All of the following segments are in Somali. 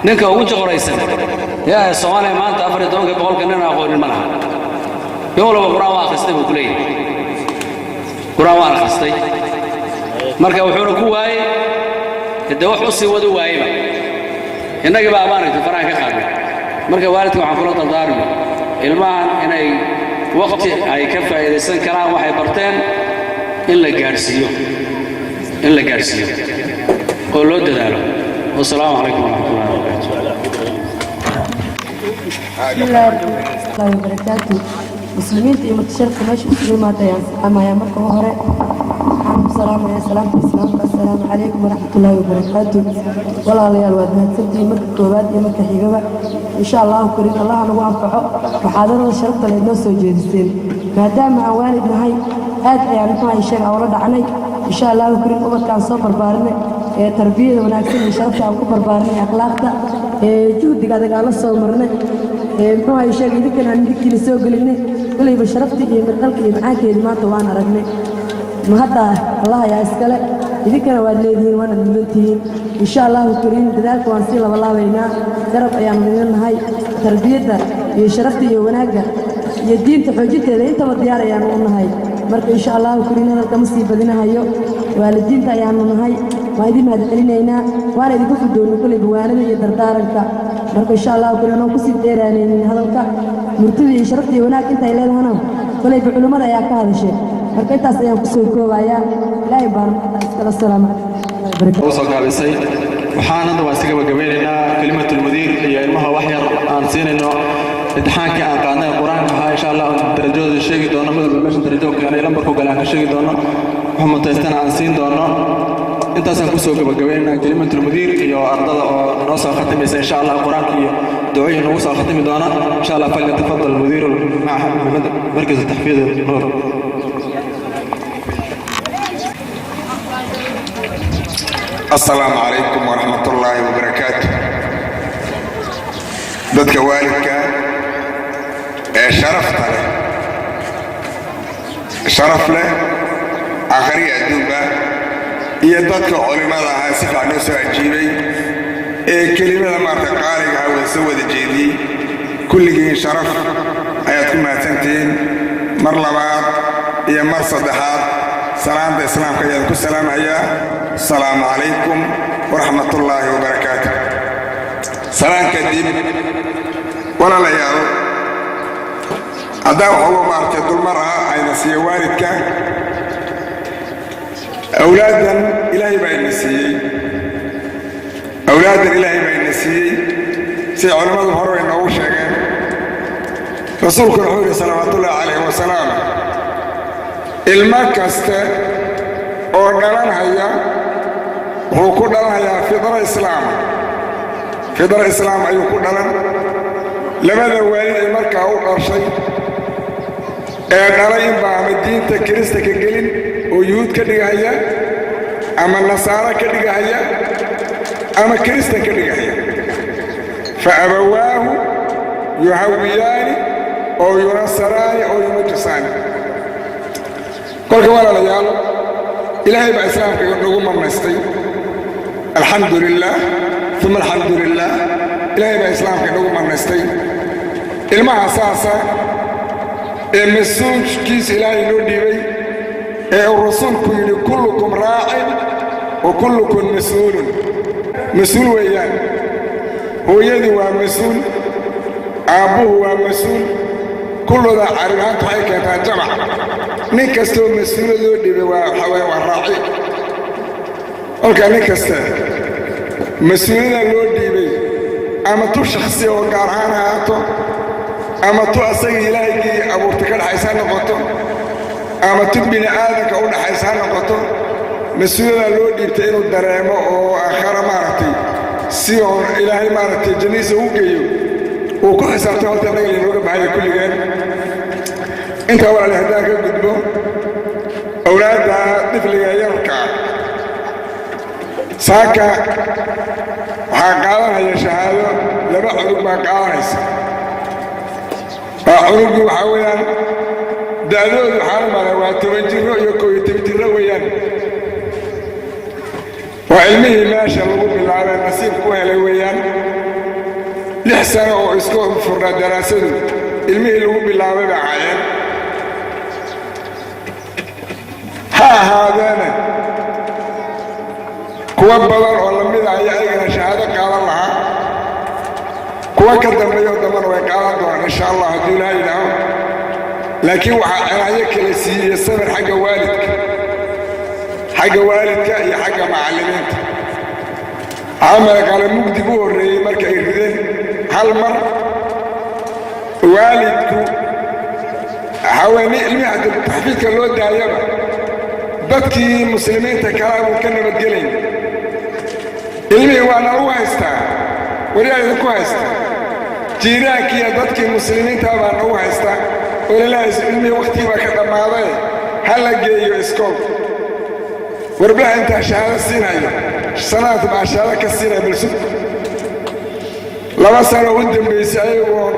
Ninka ugu joqoraysan yaa Soomaaliya maanta 14-ka boqolka nin aqoonin ma laha. Nin walba Qur-aan waa akhristay buu ku leeyahay, Qur-aan waan akhristay. Marka wuxuuna ku waayey dee wax u sii wadu waayeyba. Innagii baa maaragtay faraha ka qaadnay. Marka waalidka waxaan kula dardaarmi ilmahan inay waqti ay ka faa'iidaysan karaan waxay barteen in la gaadhsiiyo, in la gaadhsiiyo oo loo dadaalo. Wasalaamu calaykum waraxmatullahi wabarakaatu. بسم الله الرحمن وبركاته. Muslimiinta iyo mutasharifka meesha isugu imaatay ayaan salaamayaa. Marka hore waxaan ku salaamayaa salaamta Islaamka: assalaamu calaykum waraxmatullaahi wabarakaatu. Walaalayaal, waad mahadsantihiin marka koowaad iyo marka xigaba. Insha Allahu kariim, Allah nagu anfaco muxaadarada sharafta leed noo soo jeediseen. Maadaama aan waalid nahay, aad ayaan muxuu sheega ula dhacnay. Insha Allahu kariim, ubadkaan soo barbaarinay ee tarbiyada wanaagsan iyo sharafta aan ku barbaarinay, akhlaaqda ee juhdiga adag aan la soo marnay, ee muxuu ahay sheega idinkan aan midigtiina soo gelinay, koleyba sharaftii iyo mirqalka iyo macaankeedii maanta waan aragnay. Ma hadda Allah ayaa iskale, idinkana waad leedihiin, waana mudantihiin. Insha Allahu kariim, dadaalka waan sii labalaabaynaa, garab ayaanu idin nahay. Tarbiyadda iyo sharafta iyo wanaagga iyo diinta xoojinteeda intaba diyaar ayaanu u nahay. Marka insha Allahu kariim, hadalka ma sii badinahayo. Waalidiinta ayaanu nahay, waan idin mahadcelinaynaa, waana idinku guddoonnay koleyba waanada iyo dardaaranka. Marka insha Allahu kariim, anoo kusii dheeraanaynin hadalka, murtida iyo sharafta iyo wanaag intay leedahana koleyba culimmada ayaa ka hadashay. Marka intaas ayaan kusoo koobayaa. Ilaahay baana iskala. Salaamu calaykum. Soo gaabisay. Waxaan hadda waan iska gabagabeynaynaa kelimatulmudiir iyo ilmaha wax yar aan siinayno imtixaankii aan qaadnay Qur-aanka ahaa. Insha Allah darajadooda sheegi doono, mid walba meesha darajo keenay, lambarku gale aan ka sheegi doono, wax mutaystana aan siin doono. Intaasaan kusoo gabagabaynaynaa kelimatulmudiir iyo ardada oo noo soo khatimaysa insha Allah, Qur-aanka iyo ducooyin nagu soo khatimi doona insha Allah. فليتفضل مدير مركز تحفيظ النور. Asalaamu calaykum waraxmat ullaahi wabarakaatu. Dadka waalidka ee sharafta leh, sharaf leh aakhariya adduunba, iyo dadka culimmada ahaa si fiican noo soo ajiibay ee kelimada maarta qaaliga ah wada soo wada jeediyey, kulligiin sharaf ayaad ku mahadsantihiin. Mar labaad iyo mar saddexaad salaanta Islaamka ayaan ku salaamayaa: asalaamu calaykum waraxmatullaahi wabarakaatu. Salaan kadib, walaalayaal, haddaan waxugu maartay dulmar ah ayna siiyo waalidka, awlaaddan Ilaahay baa ina siiyey, awlaaddan Ilaahay baa ina siiyey, siday culimmadu hore way noogu sheegeen. Rasuulkuna wuxuu yidhi salawaatullaahi calayhi wasalaam: ilmo kaste oo dhalanhaya wuxuu ku dhalanhayaa fidro Islaam, fidro Islaam ayuu ku dhalan. Labada waalid ee markaa u dhashay ee dhalay inbaa ama diinta Kirista ka gelin oo Yuhuud ka dhigahaya, ama Nasaaro ka dhigahaya, ama Kiristan ka dhigahaya. فأبواه يهودانه أو ينصرانه أو يمجسانه. Kolka walaalayaal, Ilaahay baa Islaamka nagu manaystay. Alxamdu lilah uma alxamdu lilah, Ilaahay baa Islaamka nagu manaystay. Ilmaha saasa ee mas-uulkiisa Ilaahay noo dhiibay ee uu Rasuulku yidhi: كلكم راع وكلكم مسؤول. Mas-uul weeyaan. Hooyadii waa mas-uul, aabbuhu waa mas-uul. Kullooda caribahaanta waxay keentaa jamac. Nin kastoo mas-uulad loo dhiibay waa waxaa weeye waa raaci. Kolka nin kasta mas-uuliyada loo dhiibay, ama tu shakhsiya oo gaar ahaan ha ahaato, ama tu asaga Ilaahaygii abuurtay ka dhexaysa ha noqoto, ama tu bini aadanka u dhaxaysa ha noqoto, mas-uuliyada loo dhiibtay inuu dareemo oo aakhara maaragtay si oon Ilaahay maaragtay jannadiisa ugu geeyo uu ku xisaabtay. Horta annaga laynooga bahaya kulligeen intaa. Walaali, haddaan ka gudbo awlaadda difliga yarka ah, saaka waxaa qaadanaya shahaado laba cunug baa qaadanaysa. Waa cunuggii, waxaa weeyaan da'doodu waxaan u malaa waa 10 jiro iyo 11 jiro weeyaan. Waa ilmihii meesha lagu bilaabay nasiib ku helay weeyaan. 6 sano oo iska furnaa daraasadu ilmihii lagu bilaabay baa ahaayeen. Ha ahaadeena kuwa badan oo lamida ayaa ayagana shahaado qaadan lahaa, kuwa ka dambeeyo dambana way qaadan doonaan, insha Allah, hadduu Ilaha yidhaaho. Laakiin waxaa cinaayo kala siiyey samir xagga waalidka, xagga waalidka iyo xagga macallimiinta. Camal qale mugdi u horreeyey marka ay rideen hal mar waalidku haweeney ilmihi hadda taxfiidka loo daayaba, dadkii muslimiinta kalaa buu ka nabadgelayn. Ilmihii waa nalagu haystaa, waryaa idinku haysta, jiiraankiiyo dadkii muslimiinta baa nagu haysta oo lalahays ilmihii wakhtigii baa ka dhammaadae ha la geeyo iskool. Warbaha intaa shahaado siinaya sanaad baa shahaado ka siinaya balsug 2 sano u dambaysay ayagoo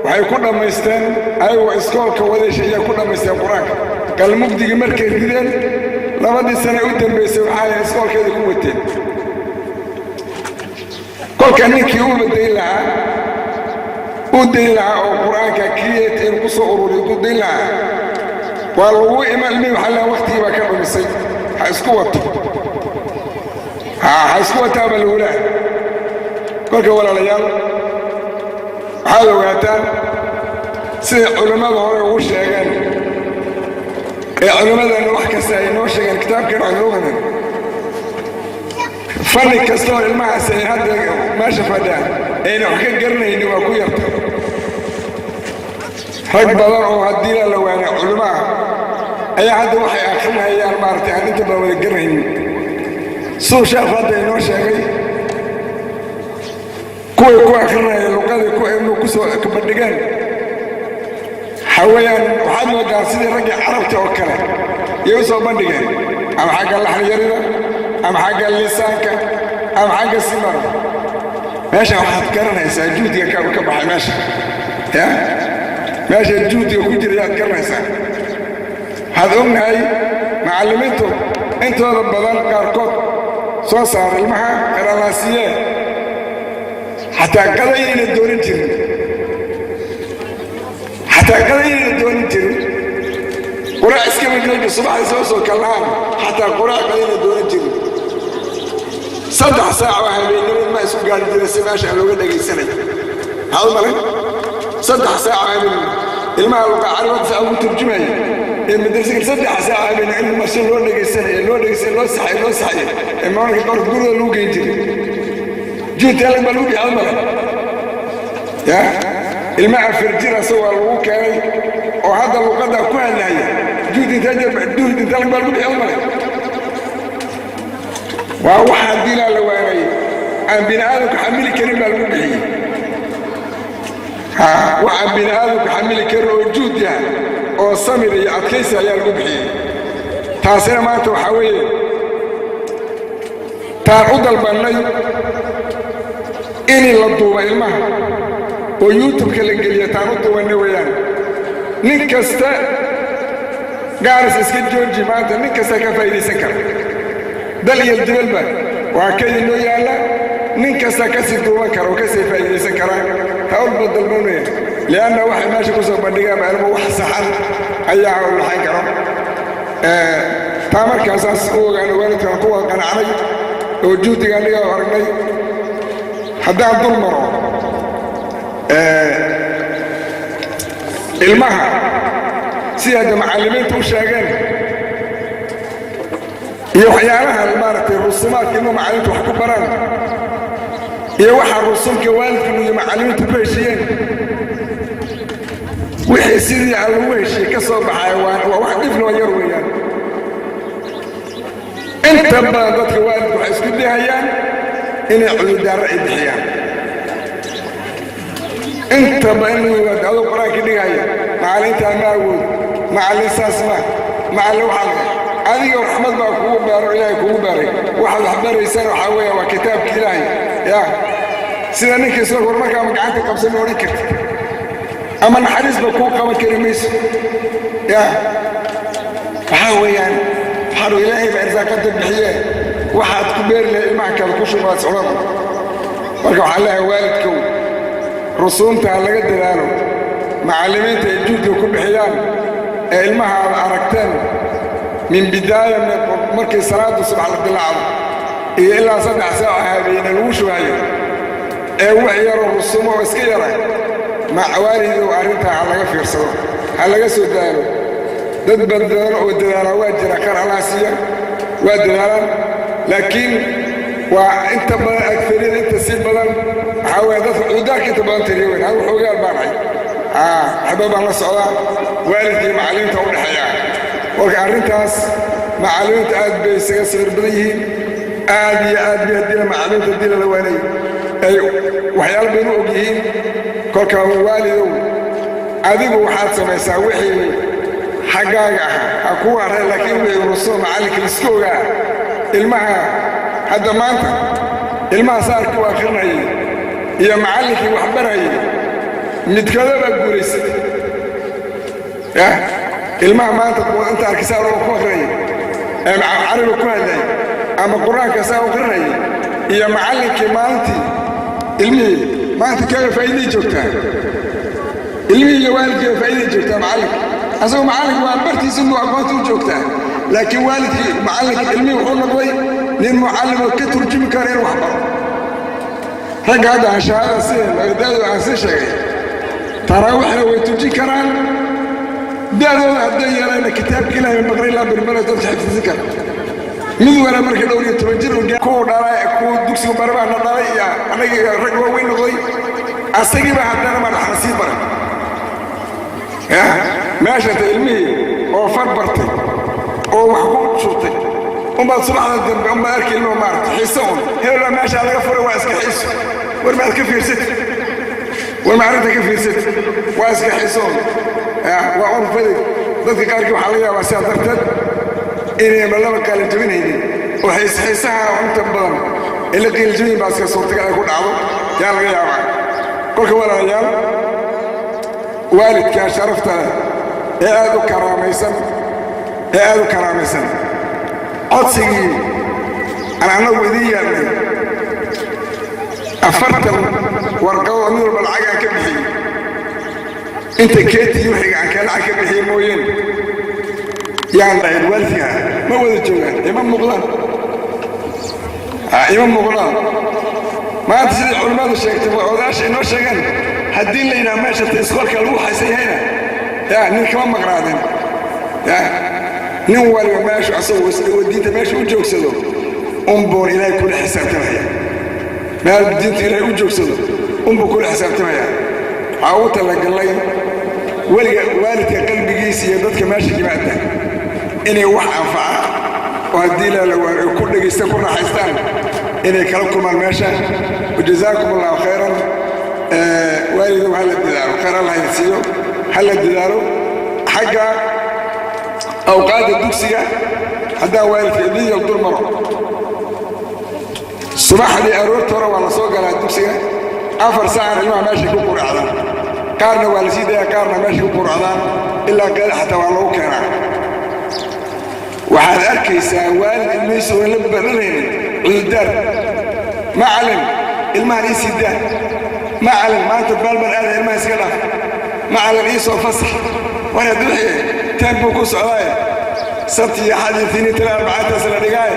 waxay ku dhammaysteen, ayagoo iskoolka wadasha ayay ku dhammaysteen Qur-aanka. Qalmugdigii markay rideen 2dii sane u dambaysay waxay iskoolkeeda ku wateen. Kolka ninkii uba dayn lahaa, u dayn lahaa oo Qur-aanka create inuu ku soo ururiyo u dayn lahaa, waa lagu ima ilmihii. Waxaa leeyahay waqtigii baa ka dhumisay, ha isku wato, ha isku wataa baa lagu leehay. Kolka walaalayaal, waxaad ogaataan siday culimmada hore ugu sheegeen ee culimmadana wax kasta ay noo sheegeen, kitaabkeena wax noo wadeen, fanni kasta oo ilmahaas ay hadda meesha fadhiyaan ayna wax ka garanaynin waa ku yarta. Rag badan oo haddii la waanay culimo ah ayaa hadda waxay akhrinayaan maaragtay aan inta badan wada garanaynin. Siduu sheekhu hadda inoo sheegay, kuway ku akhrinaya luqadii ku ilmuhu ku soo bandhigeen waxaa weeyaan waxaad moodaa sidii raggii Carabta oo kale yay u soo bandhigeen, ama xagga laxnyarida ama xagga lisaanka ama xagga simara. Meesha waxaad garanaysaa juhdiga ka baxay meesha, ya meesha juhdiga ku jira yaad garanaysaa. Waxaad ognahay macallimiintu intooda badan qaarkood soo saar ilmaha qaralaasiyee xataa qada inayna doonin jirin, xataa qada inayna doonin jirin, quraac iskama jooji, subaxda soo kallahaan xataa quraac qada inayna doonin jirin. 3 saac oo habeennimo ma isku gaari jiray si meesha aan looga dhegaysanay. Maxaad u malay 3 saac oo habeennimo ilmaha luqa carabada saa ugu turjumaya ee madrasada, 3 saac habeennimo ilma si loo dhegaysanaya, loo dhegaysanay, loo saxay, loo saxay, ee maalinka qaarkood guriga lagu geyn jiray, juutalag baa lagu bixi malay. Ya ilma 4 jir asagoo lagu keenay oo hadda luqadda ku hadlaya, juhd intalag baa lagu bixi malay. Waa waxa dilaa la waanay aan bini aadamku xamili karin baa lagu bixiyey. Waxaan bini aadamku xamili karin oo juhd yaha oo samir iyo adkaysi ayaa lagu bixiyey. Taasina maanta waxaa weeye taan u dalbannay in la duuba ilmaha oo YouTube-ka la geliya, taan u duubannay weeyaan. Nin kasta Gaaris iska jooji, maanta nin kasta ka faa'iidaysan kara, dal iyo dibalba waa ka inoo yaalla, nin kasta ka sii duuban kara oo ka sii faa'iidaysan kara. Hawlba dalbanaya lianna waxay meesha ku soo bandhigaan ilmo wax saxan ayaa hawl laxayn karo. Taa markaasaas u ogaano waalidkaan ku wada qanacnay oo juhdiga aniga aragnay. Haddaan dul maro ilmaha, sida hadda macallimiintu u sheegeen iyo waxyaalaha maaragtay rusumaadka ilmuhu macallimiintu wax ku baraan iyo waxa rusumka waalidku iyo macallimiintu ku heshiiyeen, wixii sidii aan lagu heshiiyey ka soo baxaya waa wax dhifnoo yar weeyaan. Inta badan dadka waalidku waxay isku dayhayaan inay cudurdaarro ay bixiyaan. Inta badan in yimaado adoo Qur-aanka dhigaya, macallintaa ma awood, macallin saas ma macallin, waxaa adiga raxmad baa kugu beero, Ilaahay kugu beeray. Waxaad wax baraysaan waxaa weeya waa kitaabka Ilaahay. Ya sida ninka isoo war markaama gacanta qabsan ma odhan karti ama naxariisba kuu qaban kari mayso. Ya waxaa weeyaan waxaanu Ilaahay baa irsaaqada bixiye, waxaad ku beeri lahay ilmaha kale ku shubaad socdan. Marka waxaan leeyahay waalidkow Rusuumta ha laga dadaalo, macallimiinta ay juhdiga ku bixiyaan ee ilmaha aad aragteen min bidaaya markii salaaddu subax la dilaacdo iyo ilaa 3 saac habeene lagu shubayo ee wax yaroo rusuumo oo iska yara. Macawaalidow, arrintaa ha laga fiirsado, ha laga soo daalo. Dad badan oo dadaalaa waa jira, khayr Allah siiya, waa dadaalaan, laakiin waa inta badan agfariyada inta sii badan waxaa weya dadka cududaarka inta badan tiriya weyn. Anigu xoogaal baan ahay, waxba baan la socdaa, waalidkii macallimiinta u dhexeeya. Marka arrintaas macallimiinta aad bay isaga sawir badan yihiin, aad iyo aad bay. Haddii macallimiinta haddii lala waanay ay waxyaalo badan u og yihiin. Kolka waalidow, adigu waxaad samaysaa wixii xaggaaga ah ha kuu hareen, laakiin wixii rusuum macallinka liska ogaa ilmaha hadda maanta ilmaha saarkii u akhrinayay iyo macallinkii wax barayay midkooda baa guulaysatay. Ya ilmaha maanta inta arkay saa ku akrinayay, carabiga ku hadlayay ama Qur-aanka saa u akrinayay iyo macallinkii maalintii ilmihii maanta keega faa'iiday joogtaa? Ilmihii iyo waalidkii faa'iiday joogtaa? Macallinka asagoo macallinka waa bartiisa inuu aqoonta u joogtaa, laakiin waalidkii macallinka ilmihii wuxuu noqday nin mucallim oo ka turjumi kara inuu wax baro. Ragga hadda aan shahaada si da'dooda aan sii sheegay, taraawiixna way tujin karaan, da'dooda hadday yeelayna kitaabka Ilahay maqray ilaa berbera dadka xifdisin kara. Mid wala markii dhowr iyo toban jir kuwu dhalay, kuwa dugsiga barbaana dhalay iyo annagii rag waaweyn noqday, asagiiba haddana maan waxna sii baray. Ya meeshata ilmihii oo far bartay oo wax ku shubtay umbaad subaxda dambe umbaad arki ilmuhu maarata xiise un hebelbaa meeshaa laga furay, waa iska xiiso. War maad ka fiirsati? War ma arrinta ka fiirsati? Waa iska xiiso un, waa un fadig. Dadka qaarkii waxaa laga yaabaa sidaa darteed inayba laba qaalin jabinaynin oo xiisaha inta badan in la qiiljabin baa iska suurtagal ay ku dhacdo yaa laga yaabaa. Kolka walaalayaal, waalidkaa sharafta leh ee aad u karaamaysan, ee aad u karaamaysan, codsigii aan annagu idiin yeelnay, 40 warqadood mid walba lacag aan ka bixiyey, inta keetii wixiga aan kaa lacag ka bixiyey mooyeen, yaan lahayn waalidkaa ma wada joogaan, ima muuqdaan, ima muuqdaan maanta. Sidii culimmadu sheegtay, odaasha inoo sheegeen, haddii la yidhaha meesha ta iskoolka lagu haysan yahayna ya nin kama maqnaadeen. Ya nin waliba meeshu asagoo diinta meesha u joogsado unbuun Ilaahay kula xisaabtamaya. Meel diinta Ilaahay u joogsado unbuu kula xisaabtamaya. Waxaa ugu talagalnay weliga waalidka qalbigiisa iyo dadka meesha yimaada inay wax anfaca oo haddii la ku dhegaysta ku raaxaystaan inay kala kulmaan meesha. Wajazaakum Allahu khayran. Waalidow, ha la dadaalo, khayr Allah idin siiyo, ha la dadaalo. Xagga awqaadda dugsiga haddaan waalidka idin yal dul maro, subaxdii aroorta hore waa la soo galaa dugsiga, 4 saacan ilmaha meeshay ku quracdaan. Qaarna waa la sii dayaa, qaarna meeshay ku quracdaan ilaa qeeda xataa waa lagu keenaa. Waxaad arkaysaa waalid ilmihiisa oon la baranaynin cudurdaar: "Macalin, ilmahan ii sii daa. Macalin, maanta baalban aada, ilmaha iska dhaaf. Macalin, ii soo fasax." War haddii wixii taan buu ku socdaaye, Sabti iyo Axad iyo Tiniin tala arbacaataas la dhigaaye,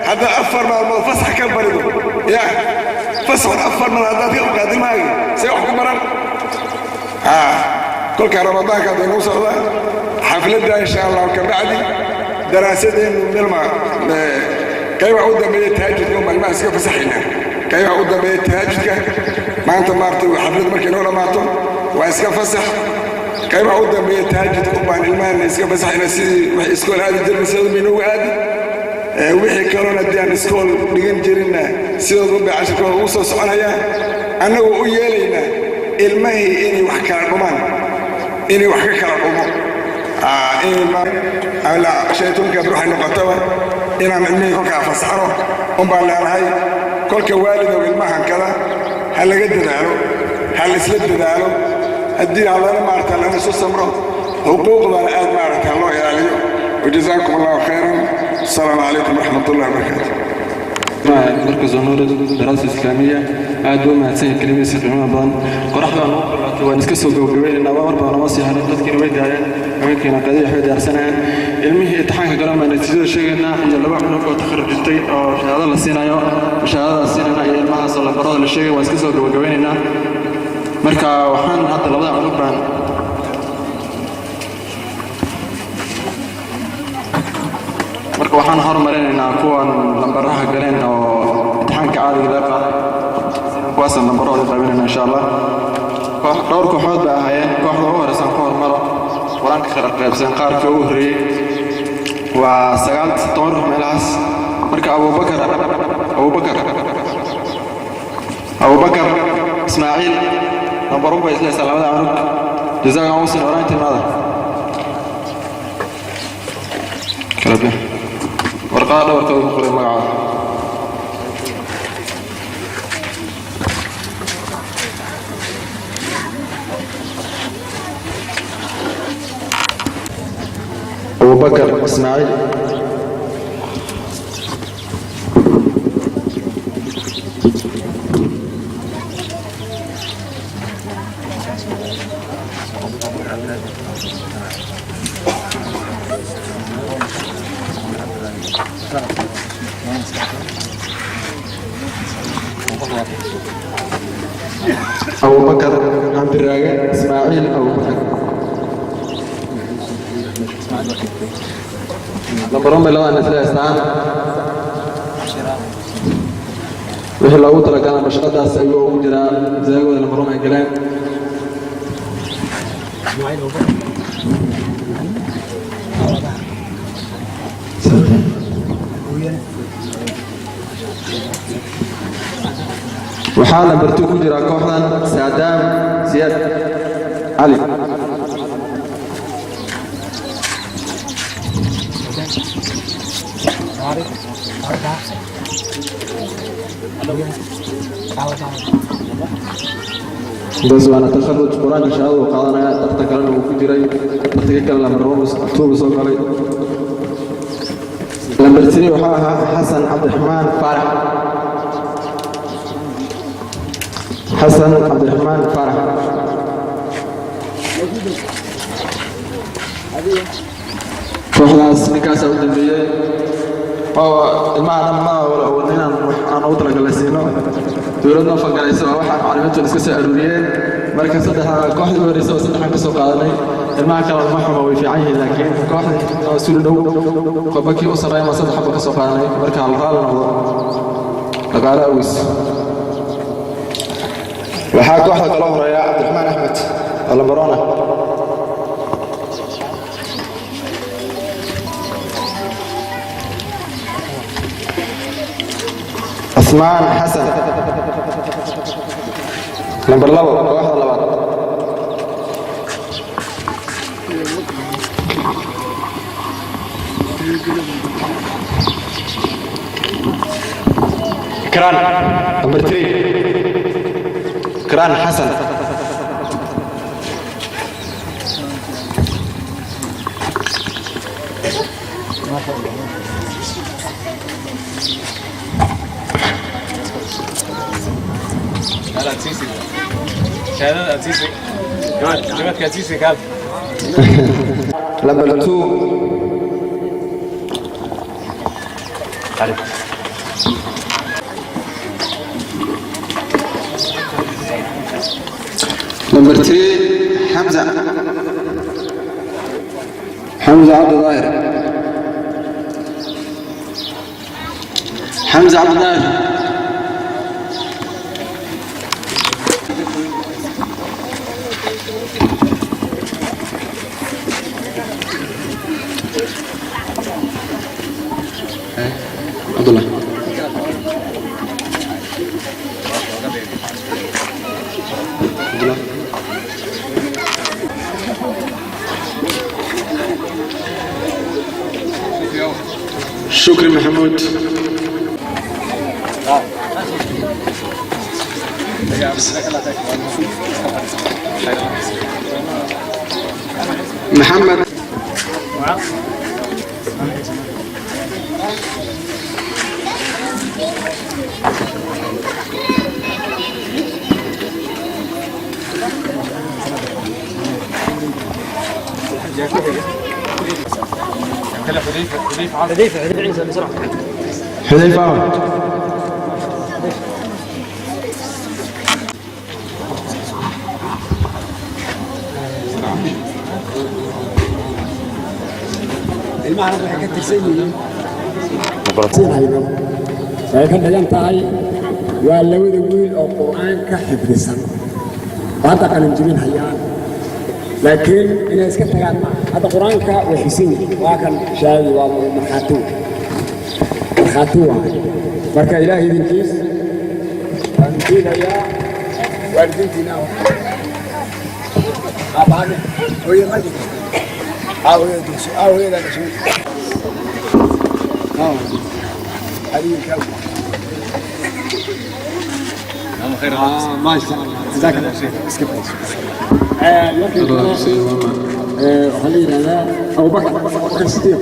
haddaad 4 maalmood fasax ka barido, ya fasaxun 4 maalmood haddaad ka qaad ilmahaagi, see wax ku baran? Kolka Ramadaanka hadday nuu socdaa xafladda, insha Allahu, kabacdi daraasadeennu milma qaybaha u dambeeya tahajudka uma ilmaha iska fasaxaynaa. Qaybaha u dambeeya tahajudka maanta maartay xaflad markay noo dhammaato waa iska fasax. Qaybaha u dambeeya tahajudka umbaan ilmahana iska fasaxayna. Sidii wax iskool aadi jirna sidoodu bay noogu aadi, wixii kaloona haddii aan iskool dhigan jirinna sidoodu bay cashirkooda ugu soo soconayaa. Annagoo u yeelaynaa ilmahii inay wax kala dhumaan, inay wax ka kala dhumo, shaytoonka ruuxay noqotaba, inaan ilmihii kolkaa fasaxno unbaan leenahay. Kolka waalidow, ilmahan kada ha laga dadaalo, ha laisla dadaalo. Haddii hadana maarata lana isu samro, xuquuqdana aad maarata loo ilaaliyo. Wajazaakum Allahu khayran. Asalaamu calaykum waraxmat ullahi wabarakaatu. Markaz Nuur Daraasa Islaamiya. Aad buu mahadsan yahay kelimadiisa qiimaha badan. Qoraxda nagu kululaatay, waan iska soo gabagabaynaynaa. Waa mar badan nama sii harin, dadkiina way daayeen, haweenkiina qadiyay waxbay diyaarsanayaan. Ilmihii imtixaanka galan baan natiijada sheegaynaa iyo laba cunug oo takharujtay oo shahaado la siinayo, shahaadada siinayna iyo ilmahaas oo lambarada la sheegay. Waan iska soo gabagabaynaynaa. Marka waxaan hadda labada cunug baan. Marka waxaan hormarinaynaa kuwan lambaraha galeen oo imtixaanka caadiga laga qaaday, kuwaasaan lambarahooda qaybinayna insha Allah. Dhowr kooxood bay ahaayeen. Kooxda ugu horeysaan ku hormaro, qur-aanka kala qaybsan. Qaarka ugu horreeyey waa 9, 10 ruux meelahaas. Marka Abubakar, Abubakar, Abubakar Ismaaciil, lambarun bay islaysaa labada cunug. Jazaaga usin oraanti maada kala bix warqada dhabarkooda ku qoray magacooda. Abubakar Ismaaciil. Abubakar Cabdiraage Ismaaciil Abubakar, lambaron bay labadan isla haystaan. Wixii loogu talagalay mashaqadaas ayuu ugu jiraa. Zaagooda lambaron ay galeen. Waxaa lambar 2 ku jira kooxdan Saadaam Siyaad Cali. Bas, waana takharuj qur-aanka shahaadadu qaadanaya. Tartan kalena wuu ku jiray, tartanka kale lambar 2 soo galay. Lambar 3 waxaa ahaa Xasan Cabdiraxmaan Faarax. Xasan Cabdiraxmaan Faarax. Kooxdaas ninkaasaa u dambeeyey oo ilmaha dhan ma wala awoodna inaan wax aan ugu talagalay siino. Dowlad noo fangalaysa waa waxaan macallimiintu iska soo aruuriyeen. Marka saddexda kooxdii u horreysay oo saddexan ka soo qaadanay. Ilmaha kale ma xuma, way fiican yihiin, laakiin kooxdii oo suli dhow qofba kii u sarreeya ma saddex xabo ka soo qaadanay. Marka hal raali noqdo, dhaqaale awgiis. Waxaa kooxda kala horeeya Cabdiraxmaan Axmed oo lambarona. Cusmaan Xasan, lambar 2, kooxda labaad. Ikraan, lambar 3, Ikraan Xasan. Shahaadada aad siisay jawaadka aad siisay kaal. Lambar 2. Number 3, Hamza. Hamza Abdul Zahir. Hamza Abdul Zahir. Abdullah. Abdullah. Shukri Mahmoud. Maxamed. حذيفه، حذيفه عاصم. حذيفه، حذيفه عيسى، بسرعه. Xudayfa. Ilmahan waxay ka tirsan yihiin siinhayno, waxay ka dhigan tahay waa labada wiil oo Qur'aanka xifdisan oo hadda qalin jebin hayaan, laakiin inay iska tagaan maaha. Hadda Qur'aanka way xifsan yihiin. Waa kan shahaadii, waa markhaati, markhaati waaye. Marka Ilaahay idinkiis waan diidayaa waalidiintiina. Aabahane, hooyada ma jirto? Aa, hooyada dugso, aa, hooyada dhashay. Adiga. آه، ما شاء الله، جزاك الله خير. اسكت. Waxaa la yidhahdaa Abubakar, Abubakar Sidiiq.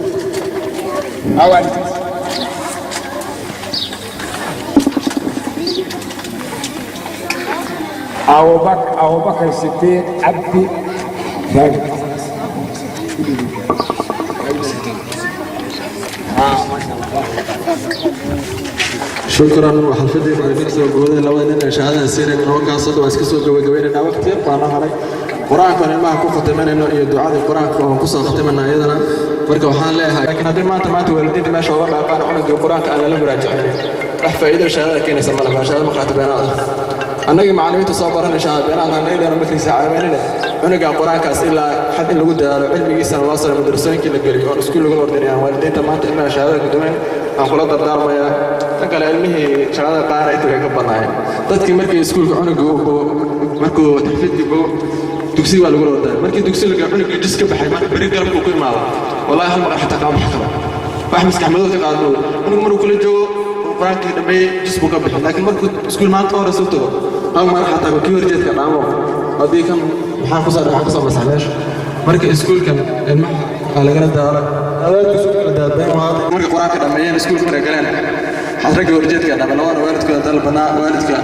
Aa, waalidkiis. Abubakar Sidiiq Cabdi Raagi. آه، ما شاء الله. Shukran. Xalfadii baan soo gabadeen labada nin ee shahaadada siinayna. Halkaas hadda waan iska soo gabagabaynaynaa. Waqti yar baa noo haray. Qur-aankan ilmaha ku khatimanayno iyo ducadii Qur-aanka oon kusoo khatimanaa iyadana. Marka waxaan leeyahay, laakiin haddii maanta waalidiinta meesha uga dhaaqaan cunugii Qur-aanka aan lala muraajacinin, wax faa'iido shahaadada keenaysa ma laha. Shahaada maqraati beenaad ah. Annagii macallimiinta soo baranay shahaada beenaad aan leena markiisa caawimanine. Cunuga Qur-aankaas ilaa xad in lagu dadaalo, cilmigiisana loo saro, madrasooyinkii la geliyo oon iskuul lagu ordinayaan. Waalidiinta maanta ilmaha shahaadada gudoomeen aan kula dardaarmayaa. Tan kale, ilmihii shahaadada qaana inta way ka badnaayeen dadkii. Markii iskuulka cunuga uu bogo, markuu taxfiidkii bogo, dugsiga baa lagula ordaya. Markii dugsi laga cunugii jis ka baxay, marka beri galabkuu ku imaado, wallahi hal maqan xataa qaama karo, wax maskax madow ka qaado. Cunug markuu kula joogo Qur-aankii dhameeyey, jis buu ka bixi, laakiin markuu iskuul maanta hore soo tago, hal mar xataa kii horjeedka dhaamo haddii kan maxaa kusoo maxaa kusoo masax meesha. Marka iskuulkan ilmaha waxaa lagala daalo adeerka iskuulka la daadeen. Markay Qur-aanka dhameeyeen, iskuulka markay galeen, waxaad ragga horjeedka dhamay labadana waalidkooda dal badnaa, waalidka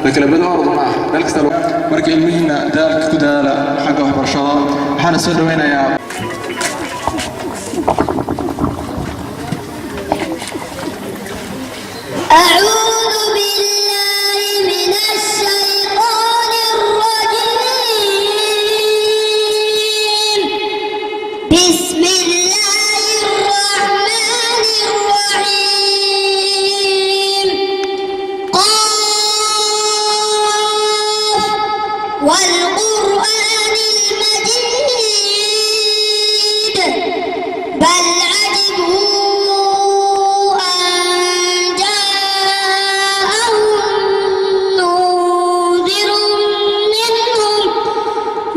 la kala bado ordu ma ah meel kasta. Marka ilmihiina dadaalka ku dadaala xagga waxbarashada. Waxaana soo dhaweynayaa. أعوذ بالله من الشيطان الرجيم. بسم الله الرحمن الرحيم. قاف والقرآن المجيد. بل عجبوا أن جاءهم منذر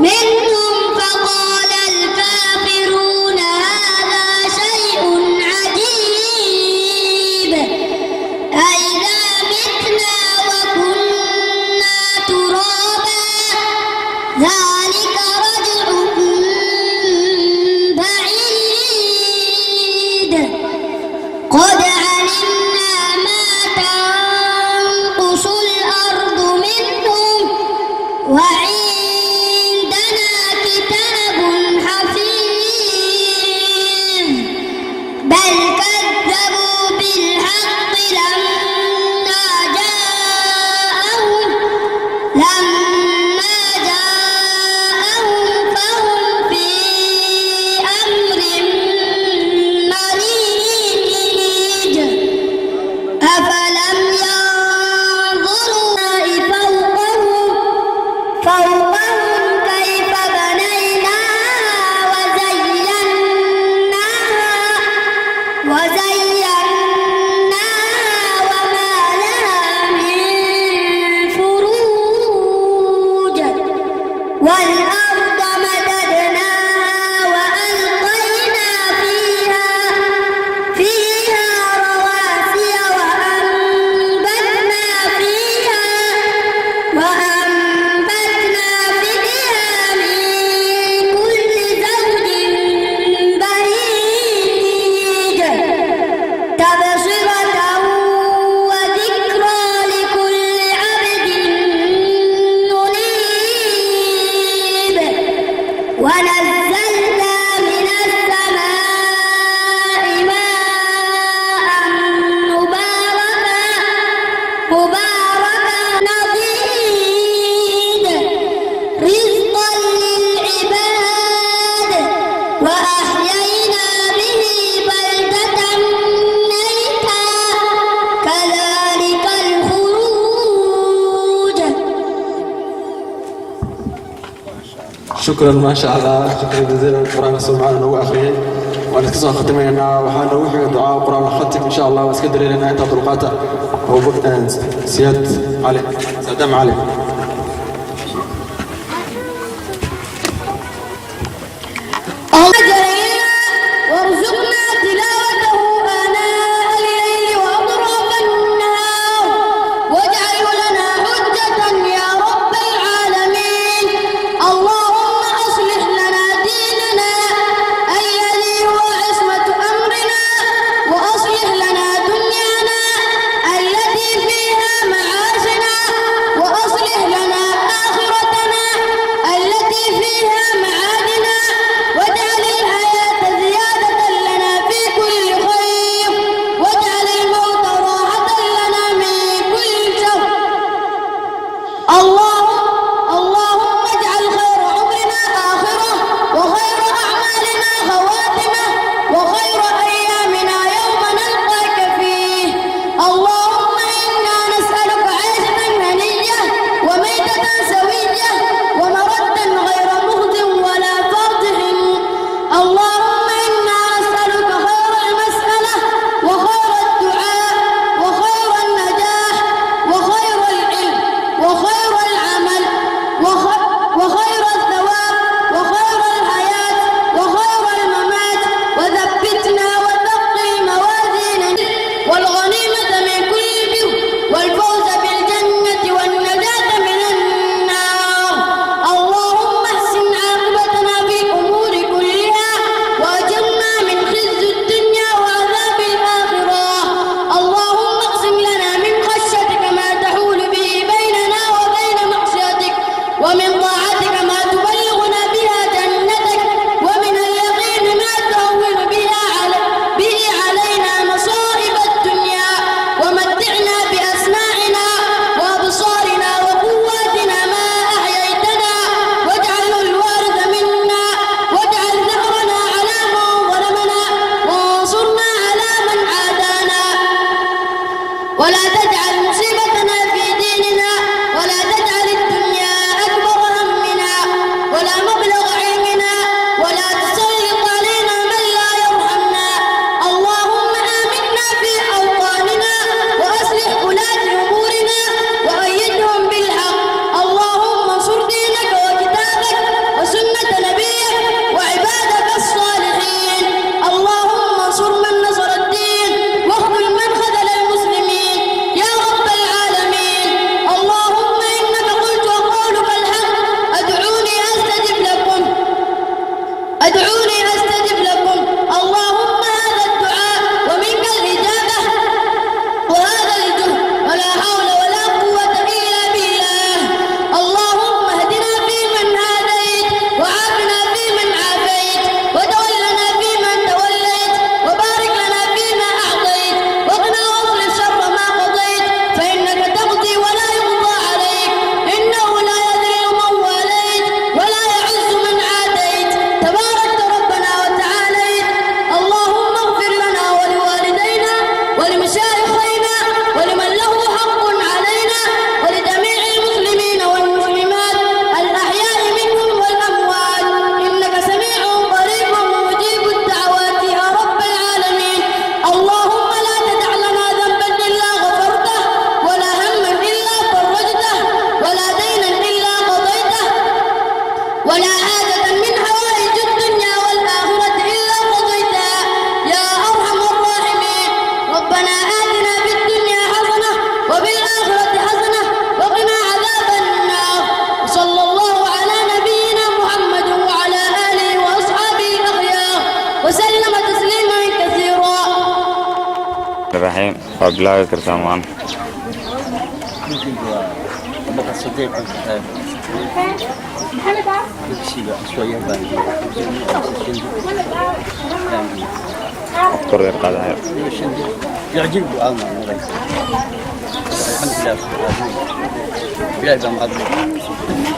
منهم فقال الكافرون هذا شيء عجيب. أإذا متنا وكنا ترابا، ذلك رجع بعيد. قد علمنا ما تنقص الأرض منهم وعندنا كتاب حفيظ. بل كذبوا بالحق لما جاءهم فهم في أمر مريج. أفلم ينظروا فوقهم كيف بنيناها وزيناها وما لها من فروج. والأرض مددناها وألقينا فيها رواسي وأنبتنا فيها من كل زوج بهيج، تبصرة وذكرى لكل عبد منيب. Shukran, maasha Allah, shukran jaziilan. Qur-aanka soo macaan noogu akhriyey waan iska soo khatimaynaa. Waxaa noogu xiga ducaa qur-aan la khatim, insha Allah. Waan iska dareeraynaa intaa dulqaata. Abubakar Siyaad Cali, Saadaam Cali. أجرنا وارزقنا تلاوته آناء الليل وأطراف النهار واجعله لنا حجة يا رب العالمين. اللهم أصلح لنا ديننا الذي هو عصمة أمرنا، وأصلح لنا دنيانا التي فيها معاشنا، وأصلح لنا آخرتنا التي فيها معادنا، واجعل الحياة زيادة لنا في كل خير، واجعل الموت راحة لنا من كل شر. اللهم اجعل خير عمرنا آخره، وخير أعمالنا خواتمه، وخير أيامنا يوم نلقاك فيه. اللهم إنا نسألك عيشة هنية، وميتة سوية، ومردا غير مخز ولا فاضح. اللهم إنا نسألك خير المسألة، وخير الدعاء، وخير النجاح، وخير العلم، وخير العمل، وخير الثواب، وخير الحياة، وخير الممات، وثبتنا وثقل موازيننا، والغنيمة من كل بر، والفوز بالجنة، والنجاة من النار. اللهم احسن عاقبتنا في الأمور كلها، وأجرنا من خزي الدنيا وعذاب الآخرة. اللهم اقسم لنا من خشيتك ما تحول به بيننا وبين معصيتك، ومن طاعتك ما تبلغنا بها جنتك، ومن اليقين ما تهون به علينا مصائب الدنيا. ومتعنا بأسماعنا وأبصارنا وقواتنا ما أحييتنا، واجعله الوارث منا، واجعل ثأرنا على من ظلمنا، وانصرنا على من عادانا، ولا تجعل مصيبتنا في ديننا، ولا تجعل الدنيا أكبر همنا ولا مبلغ علمنا، ولا تسلط علينا من لا يرحمنا. اللهم آمنا في أوطاننا، وأصلح ولاة أمورنا، وأيدهم بالحق. اللهم انصر دينك وكتابك وسنة نبيك وعبادك الصالحين. اللهم انصر من نصر الدين، واخذل من خذل المسلمين يا رب العالمين. اللهم إنك قلت وقولك الحق: ادعوني أستجب لكم، ادعوني أستجب لكم. اللهم هذا الدعاء ومنك الإجابة وهذا الجهد، ولا حول ولا قوة إلا بالله. اللهم اهدنا فيمن هديت، وعافنا فيمن عافيت، وتولنا فيمن توليت، وبارك لنا فيما أعطيت، وقنا واصرف شر ما قضيت، فإنك تقضي ولا يقضى عليك، إنه لا يذل من واليت ولا يعز من عاديت، تباركت ربنا وتعاليت. اللهم اغفر لنا ولوالدينا ولمشايخنا ولمن له حق علينا ولجميع المسلمين والمسلمات الأحياء منهم والأموات، إنك سميع قريب مجيب الدعوات يا رب العالمين. اللهم لا تدع لنا ذنبا إلا غفرته، ولا هما إلا فرجته، ولا دينا إلا قضيته، ولا حاجة من حوائج الدنيا والآخرة إلا قضيتها يا أرحم الراحمين. ربنا آتنا في الدنيا حسنة وفي الآخرة حسنة وقنا عذاب النار. وصلى الله على نبينا محمد وعلى آله وأصحابه الأخيار وسلم تسليما كثيرا. Raxiim, waa bilaabi kartaa maan. Abubakar Sadiiq Cabditaab, dugsiga Aswaya baan. Kor yar qaadaya. يعجبني هذا الحمد لله رب العالمين. Ilaahay baa mahad leh.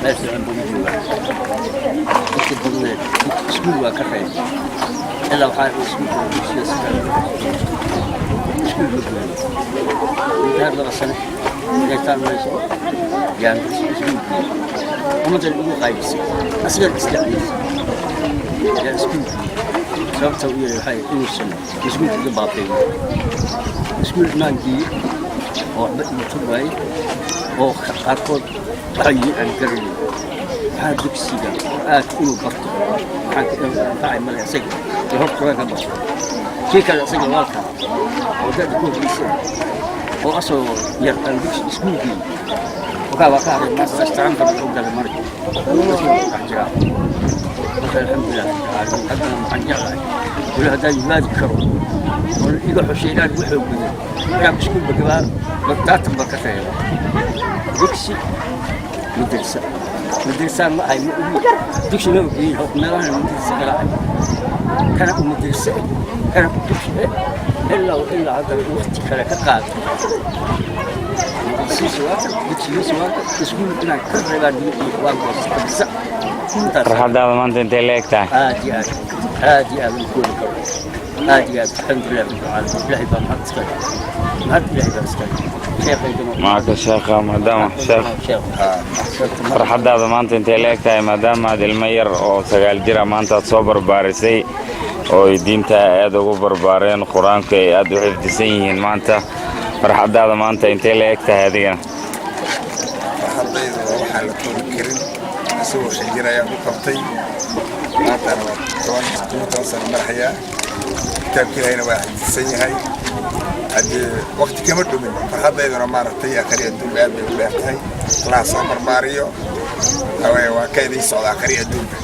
Meel fiican buu joogaa. Inta badneed iskuul waa ka reebay, ilaa waxaa iskuulka dugsiga sare iskuul ma goyn muddo 2 sano. Markay marayso yaan iskuulkii ummaddan ugu qaybisay, asigan isdhexdiisa yaan iskuulkii. Sababta u yeelay waxay inuusan iskuulka iga baabi'in. Iskuul inaan geeyey oo waxba igu tur waayey oo qaarkood waxay yihiin aan garanayn. Waxaa dugsiga aad inuu barto waxaan ka anfacay male isaga iyo horta qur-aanka barto. Kii kale isaga walaalka oo da'da ku horreysay oo asagoo yar aan dugsi iskuul geeyey, wakaa waa ka haray. Maanta istaanka wuxuu galay marka dadka dhex jiraa. Marka alxamdulilah rabbil caalamiin. Haddana waxaan jeclahay weli haddaan yimaadi karo oo iga xushay inaan ugu xoog badan inaan iskuulba gabaa bataatan ba ka reebo dugsi madrasa. Madrasaan ma ahay, ma ogi, dugsi ma ogeyn. Meelahan madrasa kala ahay, kana u madrasa, kana u dugsi, ilaa ilaa haddana waqti kale ka qaato. Madrasiisa waa kan, dugsigiisa waa kan, iskuul inaan ka reebaan waa goosta bisa. Farxaddaada maanta intay la eg tahay? Aad iyo aad, aad iyo aad u koobi karo, aad iyo aad. Alxamdulilah rabbil caalamiin. Ilaahay baa mahad iskale, mahad Ilaahay baa iskale, sheekhaygana. Maaka sheekha, maadaama sheekh sheekh farxaddaada maanta intay la eg tahay, maadaama aad ilmo yar oo 9 jira maanta aad soo barbaarisay oo ay diinta aad ugu barbaareen, qur-aanka ay aad u xifdisan yihiin, maanta farxaddaada maanta intay la eg tahay adigana? Farxaddaydu waa waxaan la koobi karin. Isagoo 5 jir ayaan ku qabtay, maantana waa 10, 11 sano maraxayaa. Kitaabka Ilaahayna waa xifdisan yahay. Haddee waqti kama dhumin. Farxaddayduna maaragtay akhri adduunba aad bay u dheer tahay. Allah soo barbaariyo. Hawee waa ka idiin socda akhri adduunka.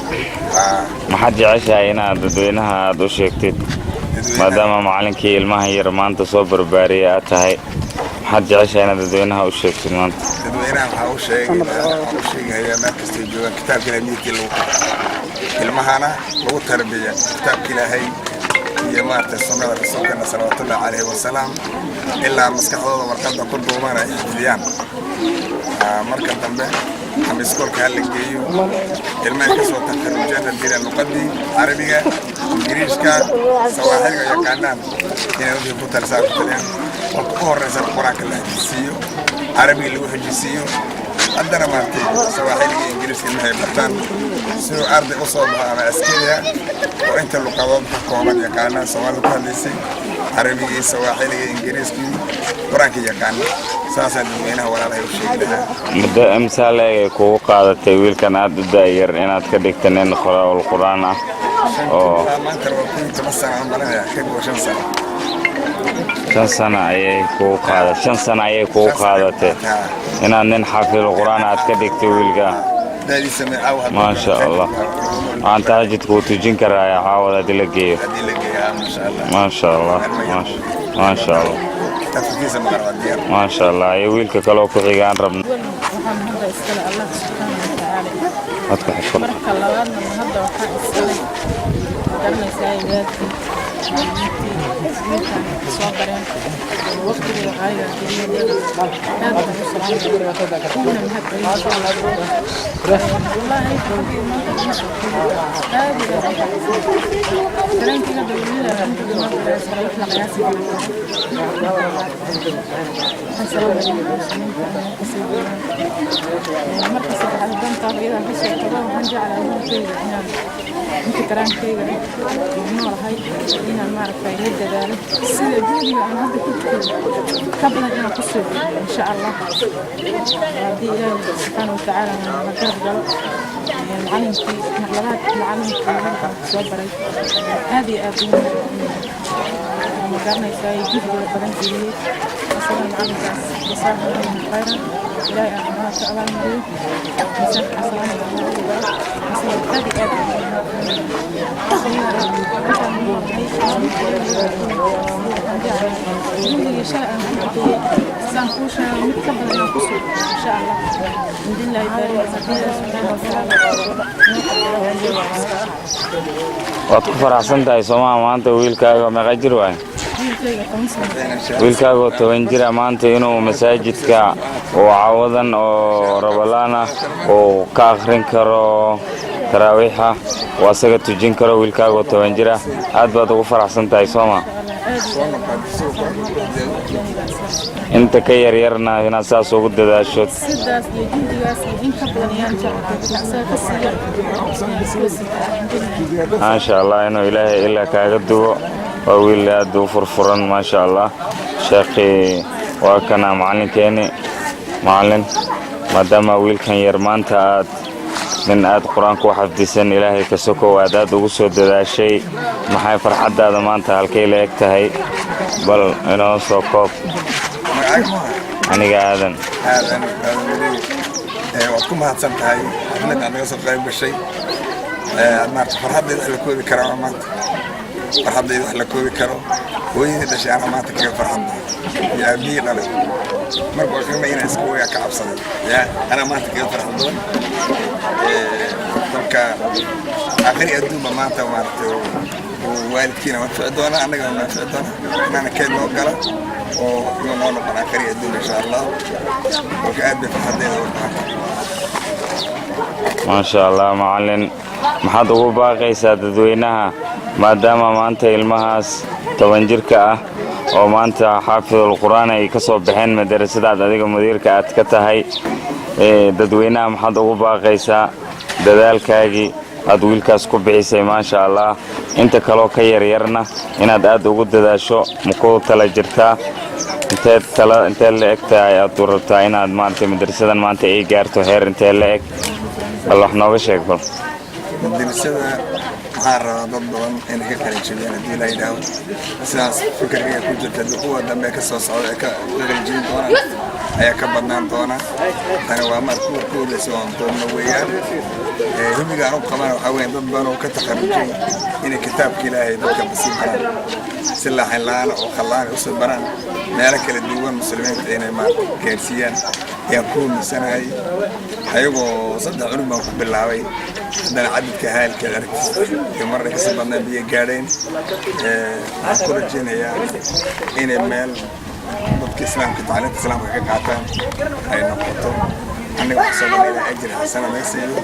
Maxaad jeceshahay inaad dadweynaha aad u sheegtid, maadaama macalinkii ilmaha yar maanta soo barbaariyay aad tahay? Maxaad jeceshahay inaad dadweynaha u sheegtid maanta? Dadweynaha waxaa u sheegayaa meel kastay joogaan kitaabka Ilahay midigtii lagu qabto, ilmahana lagu tarbiya kitaabka Ilaahay iyo maaragtay sunnada rasuulkeena salawaatullahi calayhi wasalaam, ilaa maskaxdooda warqadda ku duuban ay xifdiyaan. Marka dambe ama iskoolka ha la geeyo ilmahay kasoo takharujaan hadii luqadii Carabiga, Ingiriishka, Sawaaxiliga yaqaanaan, inay dadka ku talisaa ku taliyaan. Kolka u horeysa qur-aanka la xijisiiyo, Carabiga lagu xijisiiyo, haddana maaragtay Sawaaxiliga iyo Ingiriiska ilmahay bartaan, siduu arday u soo baxo ama askariya oo inta luqadood ka kooban yaqaana, Soomaalida ku hadlaysay, Carabigii, Sawaaxiliga, Ingiriiskii, qur-aanka yaqaana. Saasaa dadweynaha walaalahay u sheegi lahaa. Muddo imsaa leeg ay kugu qaadatay wiilkan aad u da'yar inaad ka dhigta nin qoraal qur-aan ah oo Maantana waa 11 sano aan malinaya, ka 5 sano. 5 sano ayay kugu qaada, 5 sano ayay kugu qaadatay inaad nin xaafidul qur-aan aad ka dhigtay wiilka? Da'diisa meecaaw. Maasha Allah. Waxaan tahajudka uu tujin karaa caawada haddii la geeyo. Haddii la geeyaa, maasha Allah. Maasha Allah, maasha Allah. Tafkiisa maqan waa diyaar. Maasha Allah. Iyo wiilka kaloo ku xiga aan rabno. Waxaan hadda iskale Allah subxaana watacaala. Codka xishkor. Marka labaadna hadda waxaa iskale, garanaysaa, waalidkii, macallimiintii wiilkan soo bareen, waqtigooda qaaliga geliyeen. Aad baan u salaamaya, uguna mahad celinaya. Wallaahi xaggii maanta uma soo koobi, aad iyo aad u faraxsan. Dareenkayga dawladda alxamdulillah ma qiyaasi karo, wax la qiyaasi karo. Waxaan salaamaya muslimiinta meel kasii joogaan. Marka saddexaad, haddaan taabiyada ka soo tago, waxaan jeclahay wiilkayga inaan inta karaankayga oo noolahay inaan maaragtay la dadaalo, sida juhdiga aan hadda ku jiro ka badan inaan kusoo bixiyo, insha Allah, haddii Ilaahi subxaana watacaala na garab galo. Macalinkii mar labaad, macalinkii wiilkan soo baray aad iyo aad ugu mahadcelinaya, ma garanaysaa, juhdiga badan geliyey asagana. Macalinkaas jasaahu Allahu khayran, Ilaahay aan ka abaalmariyo, miisaanka xasanaadka Allah ugu daro. Asaga aad iyo aad ugu mahadcelinaya. Intaan noolahay juhdigii shalay aan ku bixiyey, saan kuu sheegay, mid ka badan inaan kusoo bixiyo, insha Allah, biidnillaahi baari, haddii Ilaahi subxaana watacaala noo qadaro. Waad ku faraxsan tahay soomaa maanta? Wiilkaaga meeqa jir waay? Wiilkayga 10 sano. Wiilkaagoo 10 jira maanta inuu masaajidka uu caawadan oo Ramadaan ah uu ka akhrin karo taraawiixa, uu asaga tujin karo, wiilkaagoo 10 jira, aad baad ugu faraxsan tahay sooma? Soo noqon isagoo Qur-aanka ku xifdiyo. Inta ka yaryarna inaad saas ugu dadaasho. Sidaas iyo juhdigaas iyo in ka badan ayaan jeclahay, isaga ka sii yar inaan iska sii. Maasha Allah, inuu Ilaahay ilaa kaaga dugo. Waa wiil aad u furfuran, maasha Allah. Sheekhi waa kana macalinkeeni. Macalin, maadaama wiilkan yar maanta aad nin aad Qur-aanku u xafdisan, Ilaahay ka sokow aad aad ugu soo dadaashay, maxay farxaddaada maanta halkay la eg tahay? Bal inoo soo koob. Aniga Aadan. Aadan, Aadan weli, waad ku mahadsan tahay xafladda aad naga soo qayb gashay. Maarata, farxaddayda wax la koobi karaa maanta, farxaddayda wax la koobi karo. Hooyadii dhashay anaa maanta kaga farxad badan iyo aabihii dhalay. Marka waa qiima inaan iska ogaa ka cabsaday ya, anaa maanta kaga farxad badan. Kolka aakhiri adduunba maanta, maaragtay, waalidkiina waan fici doonaa, annagana waan fici doonaa, inaana keed noo gala oo inuu noo noqon aakhiri adduun, insha Allah. Kolka aad bay farxaddayda u tahay. Maasha Allah. Macalin, maxaad ugu baaqaysaa dadweynaha, maadaama maanta ilmahaas 10 jirka ah oo maanta xaafidul Qur'aan ay ka soo baxeen madarasadaad adiga mudiirka aad ka tahay? Dadweynaha maxaad ugu baaqaysaa dadaalkaagii aad wiilkaas ku bixisay, maasha Allah? Inta kaloo ka yaryarna inaad aad ugu dadaasho maku tala jirtaa? Inteed tala intee la eg tahay aad u rabtaa inaad maaragtay madrasadan maanta ay gaarto heer intee la eg? Bal wax nooga sheeg bal. Madrasada waxaan rabaa dad badan inay ka qalin jebiyaan, haddii la yidhaahdo. Sidaas fikirkayga ku jirta. Haddii kuwa dambe ka soo socda ee ka qalin jebin doonaan ayaa ka badnaan doona. Tani waa mar kuwa ku horreysa oon doonno weeyaan. Himiga aan u qabana waxaa weeye dad badan oo ka takharujay inay kitaabka Ilaahay dadka basii baraan si laaxin la'aan oo khallaan usoo baraan, meelo kala duwan muslimiinta inay maarata gaarsiiyaan ayaan ku humisanahay. Ayagoo saddex cunug baan ku bilaabay, haddana cadadka haalka aragtiis iyo marna kasii badnaan biyo gaadheen. Waxaan ku rajaynayaa inay meel dadka islaamka tacliinta islaamka ka qaataan ay noqoto. Aniga wax soo ilaa ajir xasana naga siiyo.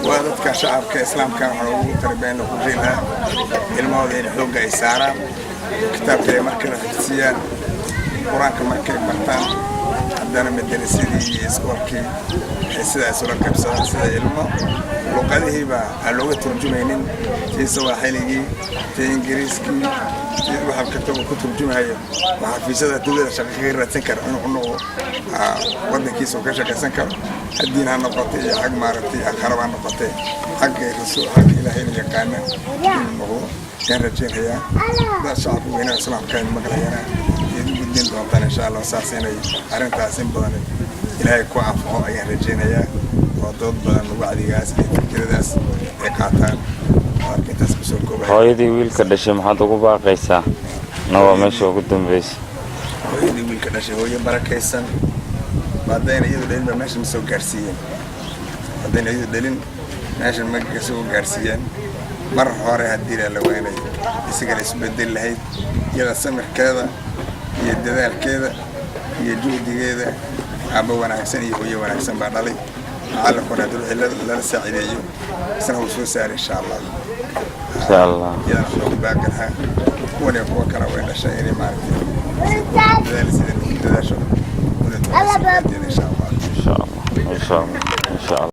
Waa dadka shacabka islaamka waxaan ugu tarbiyan lagu lahaa ilmahooda inay xoogga ay saaraan kitaabka, ay markale xifdiyaan Qur-aanka. Markay bartaan haddana madarasadii iyo iskoolkii ay sidaa isula qaybsadaan, sida ilmo luqadihiiba aan looga turjumaynin, tii Sawaaxiligii, tii Ingiriiskii, tii waxa kasta uu ku turjumayo oo xafiisyada dowladda shaqa kaga raadsan karo, inuu noqo wadankiisa uu ka shaqaysan karo, haddiin ha noqotay iyo xag, maaragtay, aakhiraba ha noqotay, xagga rasuul, xagga Ilaahayna yaqaana inuu noqdo ayaan rajaynayaa. Dad shacabka weynaha islaamka maqlayana iyaad u gudbin doontaan, insha Allah. Saas inay arrintaas in badan Ilaahay ku anfaco ayaan rajaynayaa, oo dad badan wacdigaas iyo fikiradaas ay qaataan. Marka intaas kusoo koobaya. Hooyadii wiilka dhashay maxaad ugu baaqaysaa? Na waa meesha ugu dambaysa. Hooyadii wiilka dhashay, hooyo barakaysan. Haddayna iyadu dhalin ba meesha ma soo gaarsiiyeen. Haddayna iyadu dhalin meesha ma soo gaarsiiyeen. Mar hore haddii la waynay isagana isbedeli lahayd. Iyada samirkeeda iyo dadaalkeeda iyo juhdigeeda, aabba wanaagsan iyo hooyo wanaagsan baa dhalay. Macallinkuna haddii wixii lala saacideeyo, isna wuu soo saaray, insha Allah. Insha Allah. Iyadana waxaa ugu baaqi lahaa kuwan iyo kuwa kale way dhashay inay, maaragtay, dadaal sida ugu dadaasho una ducayso, insha Allah. Insha Allah, insha Allah.